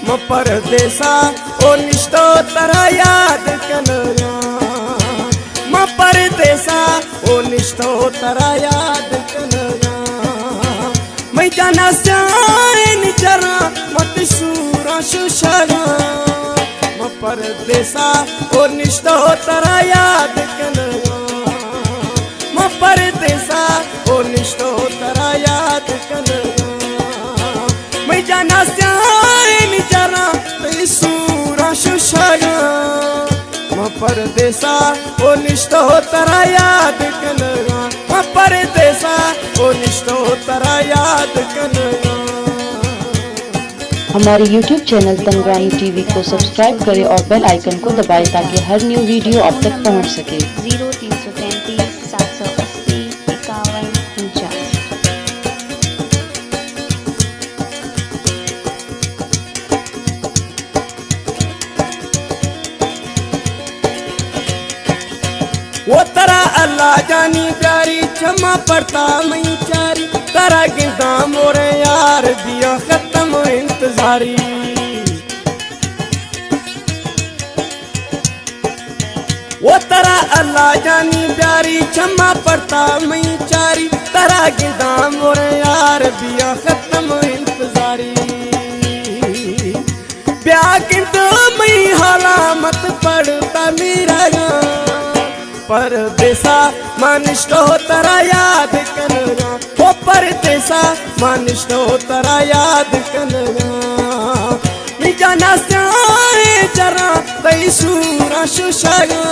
ما پردیسا او نشتو ترا یاد کنگا، ما پردیسا او نشتو ترا یاد کنگا۔ مئی جانا سیاہیں جراں مت سوراں شوشگا، ما پردیسا او نشتو ترا یاد کنگا۔ ما پردیسا او نشتو ترا یاد کنگا۔ مئی جانا سیاہیں جراں تئی سوراں شوشگا۔ ما پردیسا او نشتو ترا یاد کنگا۔ ما پردیسا او نشتو ترا یاد کنگا۔ ہمارے یوٹیوب چینل تنگرانی ٹی وی کو سبسکرائب کریں اور بیل آئیکن کو دبائیں تاکہ ہر نیو ویڈیو آپ تک پہنچ سکے۔ زیرو تین سو تینتیس سات سو اسی اکاون انچاس۔ وہ ترا اللہ جانی پیاری، چما پڑتا مئی چاری، ترا گنداں مورے یار، بیا ختم انتظاری۔ وہ ترا اللہ جانی پیاری، چما پڑتا مئی چاری، ترا گنداں مورے یار، بیا ختم انتظاری۔ بیا گند مئی حالا مت پڑتا میرا، پردیسا ما نشتو ترا یاد کنگا۔ او پردیسا ما نشتو ترا یاد کنگا۔ مئی جانا سیاہیں جراں تئی سوراں شوشگا۔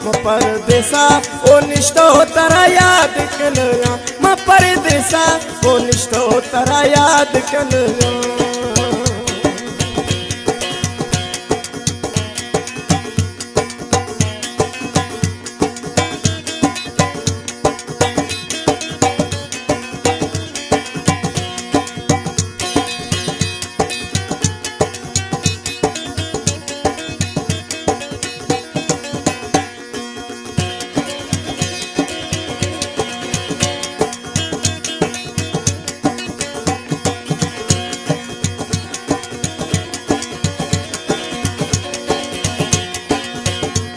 ما پردیسا او نشتو ترا یاد کنگا۔ ما پردیسا او نشتو ترا یاد کنگا۔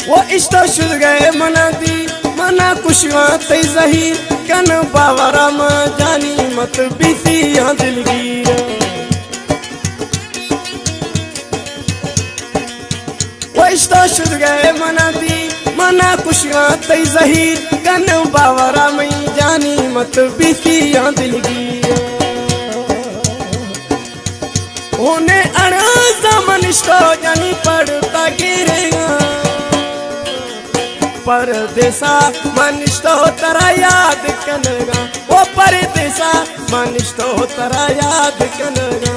وہ اشتو شد گئے منا دی، منا کشگاں تئی زہیر، کن باورا ما جانی مت بیتی آں دلگیر۔ وہ اشتو شد گئے منا دی، منا کشگاں تئی زہیر، کن باورا مئی جانی مت بیتی آں دلگیر۔ اونے اڑزا ما نشتو جانی پڑتا گیرگا۔ پردیسا ما نشتو ترا یاد کنگا۔ او پردیسا ما نشتو ترا یاد کنگا۔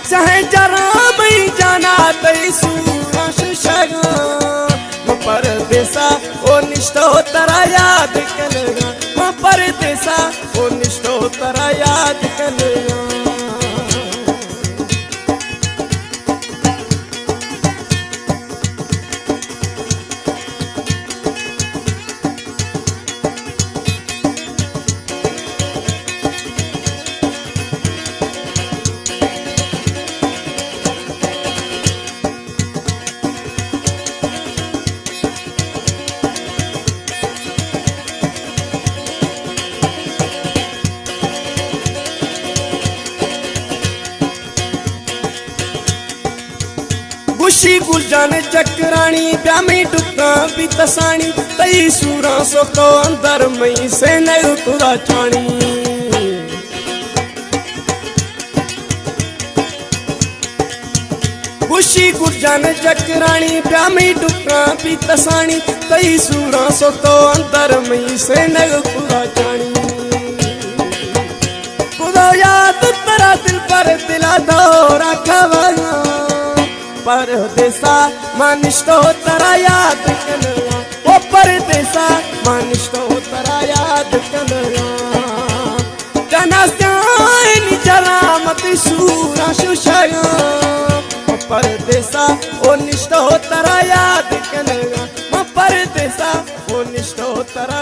سیاہیں جراں مئی جانا تئی سوراں شوشگا۔ ما پردیسا او نشتو ترا یاد کنگا۔ ما پردیسا او نشتو ترا یاد کنگا۔ گوشی گل جان چکرانی، بیا مئی ڈکاں بی تسانی، تئی سوراں سوتو اندر مئی سینگ خدا چانی۔ گوشی گل جان چکرانی، بیا مئی ڈکاں بی تسانی، تئی سوراں سوتو اندر مئی سینگ خدا چانی۔ خدا یاد ترا دلبر دلا دورا کھوگا۔ پردیسا ما نشتو ترا یاد کنگا۔ او پردیسا ما نشتو ترا یاد کنگا۔ جانا سیاہیں جراں مت سوراں شوشگا۔ او پردیسا او نشتو ترا یاد کنگا۔ ما پردیسا او نشتو ترا